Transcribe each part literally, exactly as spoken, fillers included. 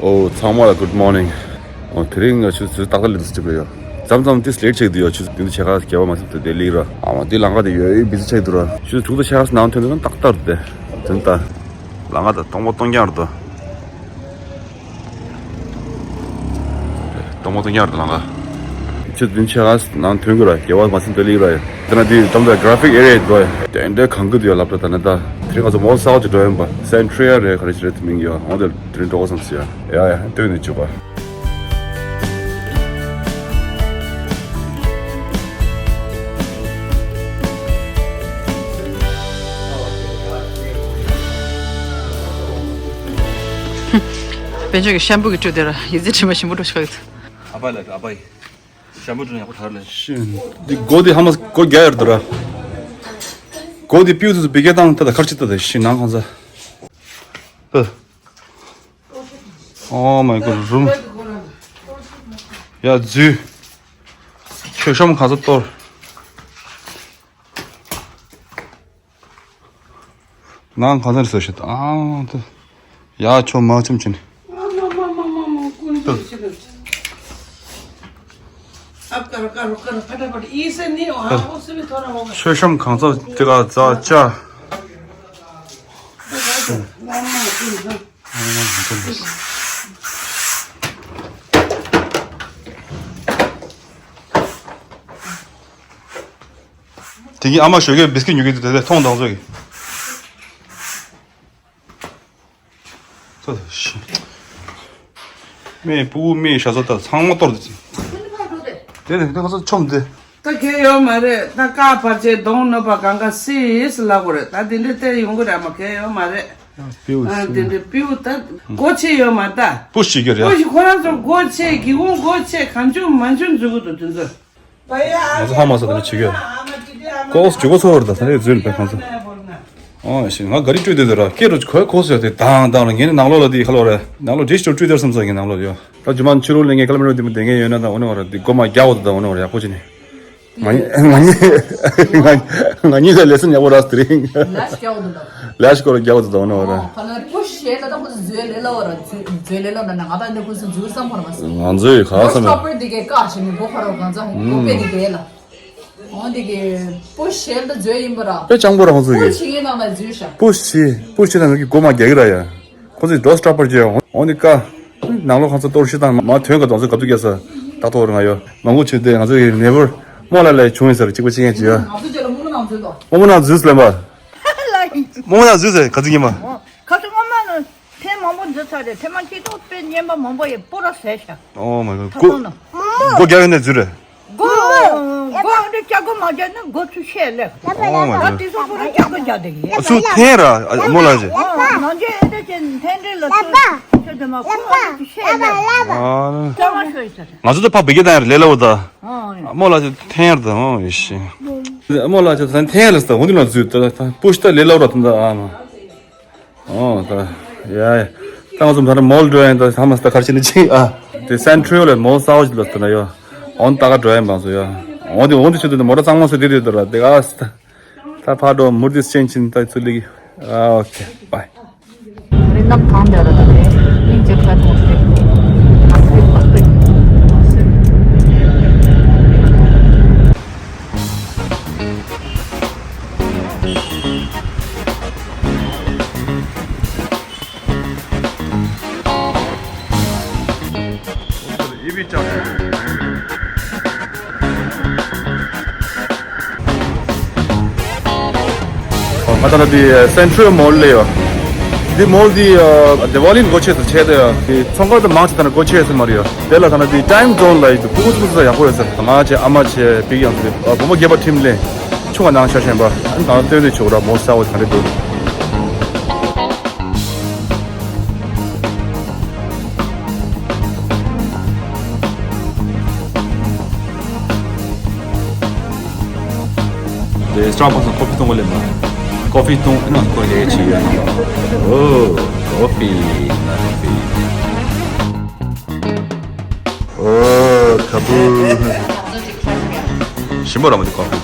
ཨོ་ཚང་མ་ལ་good morning། ཨོ་དེ་རིང་ང་ཆུ་ཚོད་ཏག་ཏག་ལས་འདུག་ཅིག་ཡོད། མཚམས་མཚམས་ཏིས་ལེ་ཊི་ཆགས་འདུག་ཡོད། ཆུ་ཚོད་བདུན་དང་ཕྱེད་ཀ་བརྒྱད་པ་མ་ཟིན་དུས་དེ་ལིག་ར། ཨ་མ་དེ་ལམ་ཁ་དེ་ཡོད་བི་ཟི་ཆགས་འདུག་ར། ཆུ་ཚོད་དྲུག་དང་ཕྱེད་ཀ་ནང་ཐོན་དུས་ན་ཏག་ཏག་རེད་དེ། དེ་ད་ལམ་ཁ་ད་སྟོང་པ་སྟོང་རྐྱང་རེད་དོ། སྟོང་པ་སྟོང་རྐྱང་རེད་ལམ་ཁ། ཆུ་ཚོད་བདུན་ཕྱེད་ཀ་ནང་ཐོན་དགོས་ར། བརྒྱད་པ་མ་ཟིན་དུས་ལིག་ར་ཡ། དེ་ན་དེ་ཙམ་ད་graphic area་འགྲོ་ཡ། དེ་འདྲའི་གང་གི་དུ་ཡ་ལབ་ར། ད་ན་ད་དེ་རིང་ང་ཚོ་མོལ་གསར་པ་ཅིག་འགྲོ་ཡིན་པ། Centuria་རེད་ག་རེ་ཞིག་རེད་དེ་མིང་ཡོད། འོ་དེ་དེ་རིང་འགྲོ་དགོས་བསམ་སོང་ཡ། ཡ་ཡ་སྟོན་ནས་བཅུག་པ། དཔལ་འབྱོར་གྱི་ཤམ་པུ་གི་སྤྲོད་དེ་ར་ཡི་ཙི་དྲི་མ་ཞིམ་པོ་འགྲོ་ཤག་ཡོད། ཨ་ཕ་ལ་ཨ་ཕ་ཡི་ཤམ་པུ་དྲི་མ་ཡག་པོ་དར་ལེ། ཤིན། འདི་སྒོ་འདི་ཧ་མ་སྒོ་རྒྱག་ཡར་འདུག་ར། སྒོ་འདི་པིའུ་དུ་སུ་བི་གེ་བཏང་ད་ད་ཁར་ཅི་ད་ད་ཤིན་ནང་གང་ཟ། ད། Oh my god, room. ཡ་འཛུལ། མཆོད་གཤོམ་གང་ཟ་གཏོར། ནང་གང་ཟ་རེད་ཟེར་ཤི་ད། ཨང་ད། ཡ་ཆོ་མ་ཆུམ་ཆུན། མཆོད་གཤོམ་གང་ཟ་དེ་ག་ཛ་ཅ། དེ་གི་ཨ་མ་ཞོགས་ཀས་བིས་ཀི་ཉོ་གི་འདུག་དེ་དེ་ཐོང་དང་ཚོ་གི། ཚོ་ཤི། མེ་སྤུ་གུ་མེ་ཤ་ཚ་ད་ཚང་མ་གཏོར་དེ། དེ་ནས་དེ་ང་ཚོ་ཆོམ་དེ། ད་གལ་ཡོད་མ་རེད། ད་ཀ་བར་ཆད་གདོང་གནོད་པ་གང་ག་སིས་ལབ་དགོས་རེད། ད་དེ་འདྲ་བལྟས་ཡོང་གི་རེད། མ་གལ་ཡོད་མ་རེད། པིའུ་ཨ་སི་དེ་འདྲ་པིའུ་ད་སྒོ་ཕྱེ་ཡོད་མ་ད། པུ་ཤི་གི་རེད། པུ་ཤི་ཁོ་རང་ཚོ་སྒོ་ཕྱེ་སྒེའུ་ཁུང་སྒོ་ཕྱེ་གང་བྱུང་མང་བྱུང་འཛུལ་གི་འདུག་དེ་ཚོ། ང་ཚོ་ཧ་མ་སོ་དེ་འདྲ་བྱེད་གི་ཡོད། ཀོག་སི་ཇུ་གོ་ཚོ་བར་ད་ད་རེས་འཛུལ་པའི་ཁང་ཚོ། ཨོ་ཤི་ང་ག་རེ་སྤྲོད་དེ་དེ་ར་སྐད་རུ་གོས་གོས་སོ་དེ་དང་དང་ལ་ངས་ནི་ནང་ལོགས་ལ་དེ་ཁ་ལོ་རེད། ནང་ལོགས་འདྲེ་ཞིག་སྤྲོད་དེར་བསམ་སོ་ངས་ནང་ལོགས་ཡོད། ད་ཇུ་མ་ཕྱི་རུ་ལས་ངས་ཀ་ལ་མི་རུ་དེ་མི་དེ་ངས་ཡོད་ན་ད་འོ་ནི་བ་ར་དེ་སྒོ་མ་རྒྱག་འོ་ད་ད་འོ་ནི་བ་ར་ཡག་པོ་བྱས་ནས། ང་གཉིས་ང་གཉིས་ང་གཉིས་ལ་ལེ་སོན་ཡག་པོ་རག་སྟེ་རིང་། ལས་ཀྱག་འདུག་ལས་སྐོར་རྒྱག་འོ་ད་འོ་ནི་བ་ར། ཁ་ལ་པོ་ཤེ་ད་ད་ཁོ་ཚོ་མཛོད་ལས་སླ་བ་ར། མཛོད་མཛོད་ལས་སླ་བ་ན་ང་ད་འདི་ཁོ་ཚོ་མཛོད་བསམ་ཁོ་ར་མ་སོང་། ང་ཚོས་ག་བསམ་ཡོད། སྟོབ་པར་འདི་གའི་བཀག་བྱས་ནས་སྒོ་ཁ་རོག་གང་ཚ་སྒོ་པད་འདི་གའི་ལ། འོ་འདི་གའི་པོ་ཤེལ་ད་མཛོད་ཡིན་པ་ར། དཔེ་སྤྱང་པོ་ར་ཁོ་ཚོ་གི། པོ་ཤེ་ཡིན་ནང་ན་མཛོད་ཤ། པོ་ཤེ་པོ་ཤེ་ན་ངའི་སྒོ་མ་རྒྱག་གི་ར་ཡ། ཁོ་ཚོས་འགྲོ་སྟོབ་པར་བྱས་འོ་འདི་ཀ། ནང་ལོགས་ཁང་ཚ་གཏོར་བཤིག་དང་མ་ཐོན་ག་དོང་ཚོ་ག་དུས་རྒྱག་ས། ཏག་ཏག་ར་ང་ཡོད་མང་པོ་བྱས་ཏེ་ང་ཚོ་གི་ནེ་བར་མོ་ལ་ལས་བྱུང་ཡིན་ཟེར་གཅིག་པ་གཅིག་ཡན་གྱི་ཡོད། ང་ཚོ་རྗེས་ལ་མུ་མུ་ནང་འཛུལ་དོ། མུ་མུ་ནང་འཛུལ་ཟེར་ལེན་པ། མུ་མུ་ནང་འཛུལ་ཟེར་ག་ཚོད་ཡིན་པ། ཁ་ཚོ་སྔོན་མ་ནི་ཐེངས་མང་པོ་འཛུལ་ཚར་རེད། ཐེངས་མ་གཅིག་ཏོག་དཔེ་རྔན་པ་མང་པོ་ཡི་སྤོ་ར་ཟས་ཤག Oh my god། ཁ་སང་ནི་སྒོ་སྒོ་རྒྱག་ཡོད་ནས་འཛུལ་རེད། སྒོ་སྒོ་འདི་ལྕགས་སྒོ་མ་རྒྱག་ན་སྒོ་ཚུར་ཤེས་ལེ། Oh my god། ད་དེ་ཚོ་ཁོ་རང་ལྕགས་སྒོ་རྒྱག་བསྡད་ཀྱི་ཡོད། ཚུར་འཐེན་ར་མོ་ལ་ཞེ། ནང་ཆེན་ཨེ་ད་ཅན་འཐེན་འདྲེ་ལ་ཚུར་ཁྱོད་དེ་མ་ཁོ་རང་ཚུར་ཤེས་ལེ། ལྕགས་མ་ཤོད་ཟེར། ང་ཚོ་ད་ཕ་བི་གེ་དང་ཡར་ལས་སླ་བོ་ད། མོ་ལ་ཞེ་འཐེན་ར་ད་ཨོ་ཡེ་ཤེ། མོ་ལ་ཞེ་ད་འཐེན་ར་ད་འོ་འདི་ལ་འཛུལ་ད་པུ་ཤི་ད་ལས་སླ་བོ་ར་ད་ཨ་མ། ཨོ་ད། ཡ་ཡ། ད་ང་ཚོ་ད་ནི་མོལ་འགྲོ་ཡིན་ད་ཧ་མ་སི་ད་ཁར་ཕྱིན་ནི་ཅིག་ཨ། དེ་སན་ཊྲི་ལ་མོལ་གསར་པ་ཞིག་ལ་ད་ན་ཡོད། ཨོན་ད་ག་འགྲོ་ཡིན་པ་ཚོ་ཡོད། ཨོན་དེ་ཨོན་དེ་ཆུ་དེ་མོ་ཊ་གཙང་མ་སོ་དེ་དེ་ད་ར་དེ་ག་ས་ད། ད་ཕ་འགྲོ་མུར་དེ་ཅན་ཆིན་ད་ཚུར་ལི། ཨ་ཨོ་ཁེ་བྷའི། རི་ནམ་ཐང་དེ་ར་ད་ནི་མིང་ཅེ་ཁ་ཐོང་ཤེ། ཨ་ཚེ་ཕག་པེ། ང་ད་ལྟ་འདི་སན་ཊྲི་མོལ་ལ་ཡོད། འདི་མོལ་འདི་ཨ་དི་ཝ་ལིའི་སྒོ་ཕྱེ་ཚར་ཆེད་དུ་ཡོད། འདི་ཚོང་ཁང་དུ་མང་ཆེ་ད་ནི་སྒོ་ཕྱེ་ཚར་མ་རེད་ཡོད། དེ་ལ་ད་ནི་འདི་ཊའིམ་ཛོན་ལ་ཡོད། ཕྲུ་གུ་ཚོ་ཚོ་ཡག་པོ་ཡོད་ཟེར། ང་བཅས་ཨ་མ་བཅས་པིག་ཡང་ཚོ་བུ་མོ་སྐྱེས་པ་ཁྲིམས་ལས་ཆུང་བ་ནང་ཤ་ཞེན་པ་ཨ་ནི་ད་ནི་སྟོན་དུ་ཆོག་ར་མོལ་གསར་པ་ད་རེད་འདུག་དེ་སི་ཊར་བྷག་སི་ནང་ཀོ་ཕི་བཏུང་གི་ལེན་པ། ཀོ་ཕི་བཏུང་ཨ་ནི་ཁོ་ལས་བྱེད་ཡོད་ནི། ཨོ་ཀོ་ཕི་ན་ཀོ་ཕི། ཨོ་ཁ་པུ། ཞིམ་པོ་ར་མ་དེ་ཀོ་ཕི།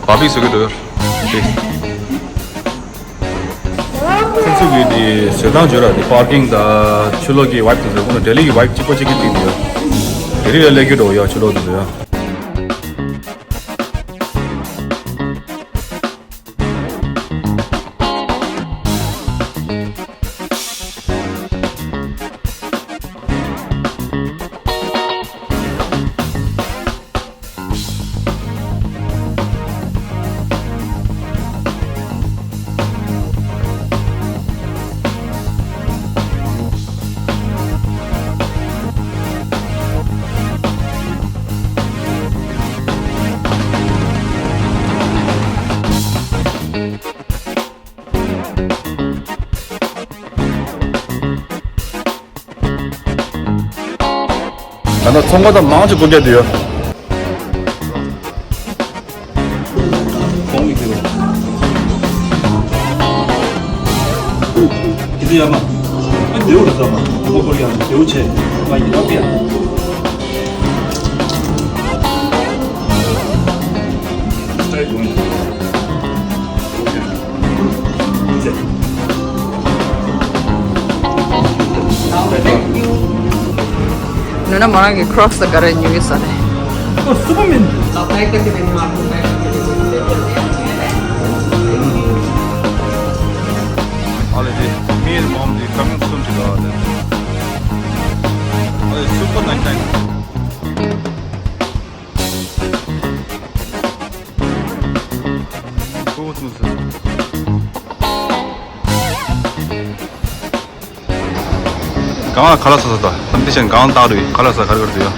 བ་ཕི་བཟོ་གི་འགྲོ་ཡོད། ཚུགས་ཀྱི་དེ་བཟོས་སྟངས་བརྗོད་ར་དེ་པར་ཀིང་དང་ཕྱི་ལོགས་ཀྱི་ཝའིབ་དེ་ཚོ་ཁོ་ན་ལྡི་ལི་གི་ཝའིབ་གཅིག་པ་གཅིག་གི་སྟེང་དུ་ཡོད། ལྡི་ལི་ལ་སླེབས་རྒྱུ་འགྲོ་ཡ་ཕྱི་ལོགས་དེ་ཚོ་ཡ། ད་ལྟ་ཚོང་ཁང་དང་མང་ཆེ་སྒོ་བརྒྱབ་བསྡད་ཡོད། ནོ་ན་མོ་རང་གི་ཀྲོག་སི་དང་ག་རེ་ཉོ་གི་ས་རེད། ཨོ་སུ་པར་མེན། ཨ་ལེ་དེ་མིའི་མོམ་དེ་ཀ་མིང་སུན་དེ་ལ་ཨ་ལེ། ཨ་ལེ་སུ་པར་ནའིན་ཊི་ནའིན། གང་ལ་ཁ་ལག་ཟ་ས་དང་དམ་ཐིག་ཆེན་གང་བཏགས་རུ་ཁ་ལག་ཟ་ག་རེ་ག་རེ་ཡོད།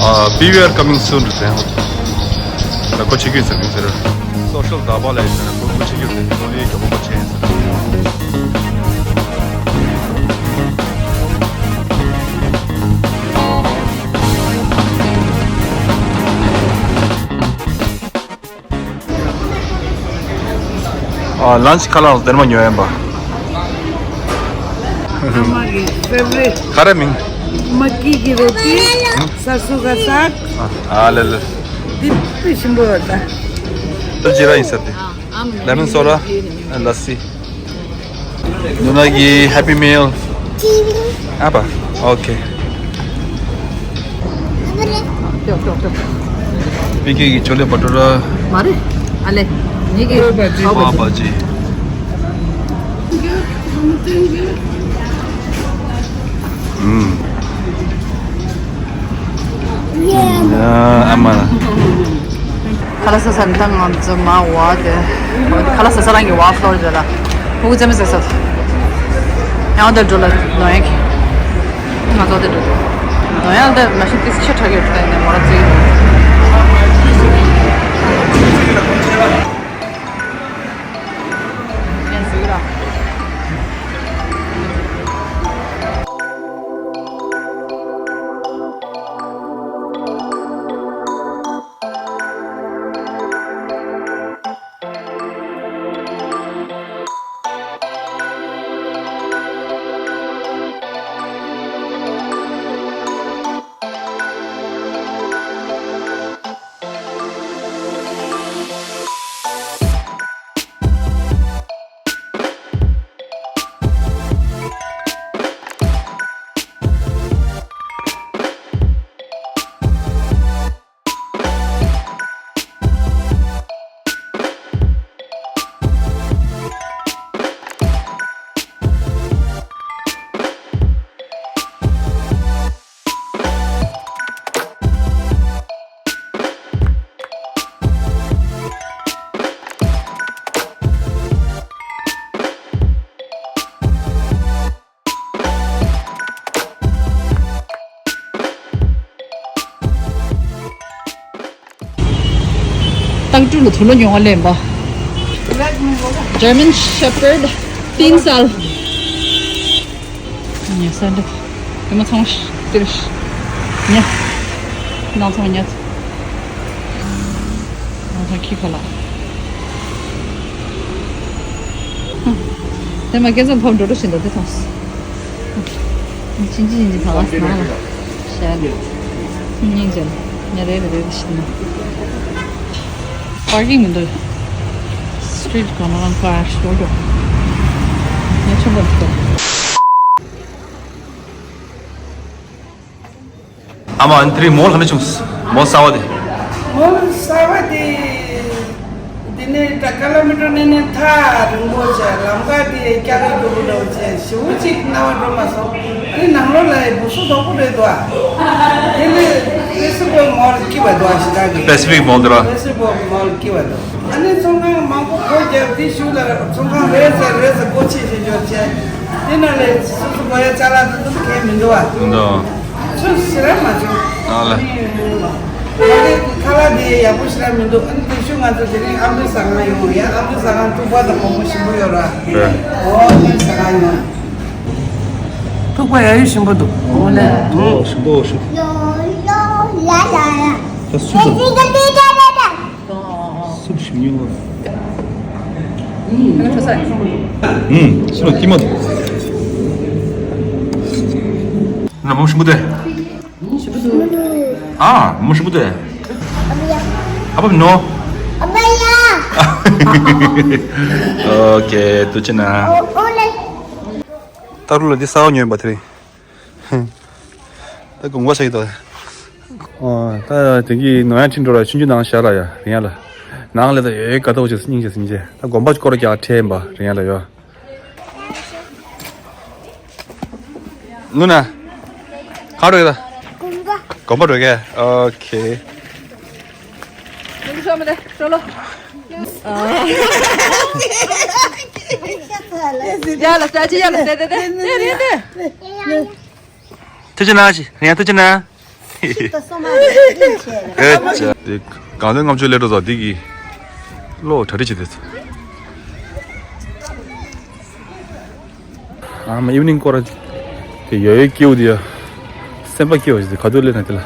ཨ། Beware coming soon རེད་ཟེར། ད་གོ་ཆེ་གི་ཟེར་གི་ཟེར། སོ་ཤལ་ཟླ་བ་ལ་ཡིན་ཟེར། གོ་གོ་ཆེ་གི་ཟེར། ནོར་ཡེ་གྱོ་གོ་ཆེ་ཡིན་ཟེར། ཨ། ལན་ཆི་ཁ་ལག་དེར་མ་ཉོ་ཡིན་པ། ཨ་མ་གི་ཕེ་ཝ་རི་ཊི། ག་རེ་མིང་། མ་ཀི་གི་རོ་ཊི། སར་སོ་ག་སག། ཨ་ལེ་ལེ། འདི་དཔེ་ཞིམ་པོ་ཡོད་ད། ཏུ་ཇི་ར་ཡིན་ས་དེ། ལེ་མོན་སོ་ཌ། ལ་སི། ནུ་ན་གི་ཧེ་པི་མིལ། ཨ་པ། ཨོ་ཁེ། ཀྱོག་ཀྱོག་ཀྱོག། པི་ཀེ་གི་ཆོ་ལེ་བ་ཊུ་ར། མ་རེད། ཨ་ལེ། ངེད་ཀྱི་པའོ་བྷ་ཇི། ཨུམ། ཡ་ཨ་མ་ལ། ཁ་ལག་ཟ་ས་ནི་ད་ང་ཚོ་མ་ཝ་དེ། ཁ་ལག་ཟ་ས་རང་གི་ཝ་ཕ་ལོར་དེ་ལ། ཕྲུ་གུ་རྩེད་མོ་རྩེ་ས། ཡང་དེར་འགྲོ་ལ་ནོར་ཡག་གི། ང་ཚོ་དེར་འགྲོ། ནོར་ཡག་དེ་མ་གཞི་ཏིས་ཆེ་དྲགས་ཡོད་དེ་ནས་མོ་ར་རྩེ་གི་འདུག་ཡང་ཟིག་ར། སྟག་ཕྲུག་ལ་དུག་ལོག་ཉོ་བ་ལེན་པ། German Shepherd། ཏིན་སལ། ཉེ་ས་འདི། དེ་མ་ཚང་ཤ་དེར་ཤ། ཉེ། ནང་ཚང་ཉེ། ཁྱི་ཁ་ལག་དེ་མ་སྐལ་བཟང་ཕམ་འགྲོ་འགྲོ་བཞིན་འདུག་དེ་མཐོང་སོང་། ཕྱིན་ཅི་ཕྱིན་ཅི་ཐང་ལ་ནང་ལ་ཞལ་སྙིང་རྗེ་ལ་ཉ་རེ་རེ་རེ་བཞིན་ནོ། པར་ཀིང་མི་འདུག་སི་ཊི་རིཊ་གང་ལ་རང་ཁ་ཨ་ཤི་འགྲོ་འགྲོ། ཉ་ཆེན་པོ་འདུག་ཨ་མ། ཨ་ནི་དེ་རིང་མོལ་ག་འདྲ་བྱུང་། མོལ་གསར་བ་དེ། མོལ་གསར་བ་དེ། དེ་ནས་ད་ཀ་ལ་མི་ཊར་ནས་ནས་ཐག་རིང་པོ་བྱས། ལམ་ཁ་དེ་སྐྱ་རེ་སྡུག་པོ་འདྲ་བོ་བྱས། ཞེ་པོ་ཅིག་སྣང་བ་འགྲོ་མ་སོང་། དེ་ནང་ལོགས་ལ་ཡི་བུ་སུ་དོག་པོ་རེད་འདུག་ཨ། དེ་ནས་པེ་སི་ཕིག་མོལ་སྐྱིད་པ་འདུག་ཨ། ཞེ་དྲག་གི། པེ་སི་ཕིག་མོལ་འདི་ར། པེ་སི་ཕིག་མོལ་སྐྱིད་པ་འདུག་ཨ་ནི་ཚོང་ཁང་མང་པོ་སྒོ་བརྒྱབ་དེ་གཞུག་ལ་ཚོང་ཁང་རེ་ཟེར་རེ་ཟེར་སྒོ་ཕྱེ་བྱེད་ཆོག་བྱས། དེ་ནང་ལས་སོ་སོ་སྒོ་ཡ་ཅ་ལག་དེ་ཚོ་གས་མི་འདུག་བ། འདུག་ཚོས་ཞེ་དྲག་མ་བྱུང་། ཨ་ལ། ང་གི་ཁ་ལག་དེ་ཡག་པོ་ཞེ་དྲག་མི་འདུག་ཨ་ནི་དེ་ཤུ་ང་ཚོ་དེ་རིང་ཨ་མདོ་ཟ་ཁང་ཡོང་ཡ། ཨ་མདོ་ཟ་ཁང་ཐུག་པ་དང་མང་པོ་ཞིམ་པོ་ཡོད་ར། རེད། ཨོ་ཨ་མདོ་ཟ་ཁང་ཡོང་། ཐུག་པ་ཡ་ཡོད་ཞིམ་པོ་འདུག་ཨོ་ལེ། ཨོ་ཞིམ་པོ་ཞིམ། ད་སུ་དང་། སུ་ཞིམ་ཉོ། ཨུམ། ཤི་ལ་ཀི་མ་དུ། ན་མོ་ཞིམ་པོ་དེ། ཨ་མོ་ཞིམ་པོ་དེ། ཨ་པ་ནོ། ཨོ་ཁེ་ཏུ་ཅི་ན། ཏ་རུ་ལ་འདི་ས་བ་ཉོས་པ་དེ་རེད། ད་དགོངས་པ་ཆགས་ཀྱི་འདུག་ཨོ་ད་དེང་གི་ནོར་ཡང་ཁྲིན་འགྲོ་ལ་ཆུང་ཆུང་ནང་བཞག་ལ་ཡ་རིང་ཡ་ལ། ནང་ལ་ད་ཡོད་དཀའ་ཐོག་ཆེ་སྙིང་རྗེ་སྙིང་རྗེ། ད་དགོན་པ་སྐོར་རྒྱག་ཁྲལ་ཡིན་པ་རིང་ཡ་ལ་ཡོད། ནུ་ན། ག་རེ་ད། དགོན་པ། དགོན་པ་རེད་གས། ཨོ་ཁེ། ཡ་ལ་ས་ཅི་ཡ་ལ་ས་དེ་དེ་དེ་དེ་དེ། ཐུགས་རྗེ་གནང་ཞིག་རེད། ཐུགས་རྗེ་གནང་། ཨེ་ཅག་དེ་གང་དོན་ལྔ་བཅུ་སླེབས་འགྲོ་ཙང་འདི་གི་གློག་གྲ་སྒྲིག་བྱེད་དེ། ཨ་མ་ཨིབ་ནིང་སྐོར་དེ་ཡོད་ཡོད་སྐྱིད་པོ་དེ་ཡ། སེམས་པ་སྐྱིད་པོ་ཞིག་དེ་ག་དུས་སླེབས་ན་དེ་ལ།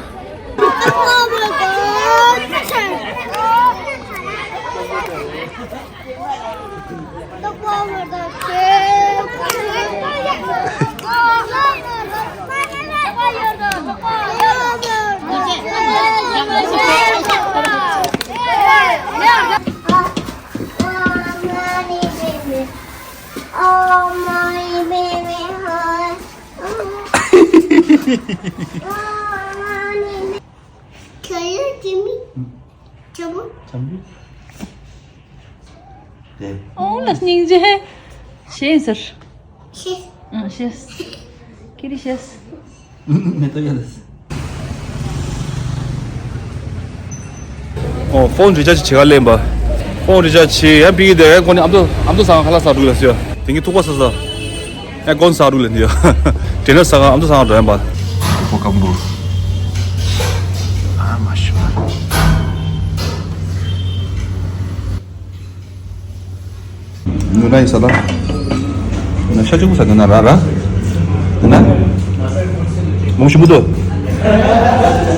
ཁྱོད་ཡོད་ཀྱི་མི། ཁྱོད་བུ། ཨོ་ལ་སྙིང་རྗེ། ཤེས་ཟེར། ཤེས། ཨང་ཤེས། ཀི་རི་ཤེས། མེ་ཏོག་ཡོད་ལ། ཨོ་ཕོན་རི་ཅར་ཇི་བྱེད་ག་ལེན་པ། ཕོན་རི་ཅར་ཇི་བྱེད་ཡ་པི་གི་དེ་ཡ་ཁོ་ནི་ཨ་མདོ་ཨ་མདོ་ས་ཁ་ལག་ཟ་འགྲོ་ལ་ཟེར་ཡ། དེང་གི་ཐུག་པ་ཟ་ཟ། ཨེ་ཀོན་ས་རུ་ལེན་ཡོད། དེ་ནས་ས་ག་ཨ་མདོ་ས་ག་འགྲོ་ཡ་པ། ཨ་མ་ཤི་བ། ནུ་ར་ཡི་ས་ལ། ན་ཤ་ཆུ་བུ་ས་ནུ་ན་ར་ར། ནུ་ན། མོ་ཤི་མུ་ཏོ།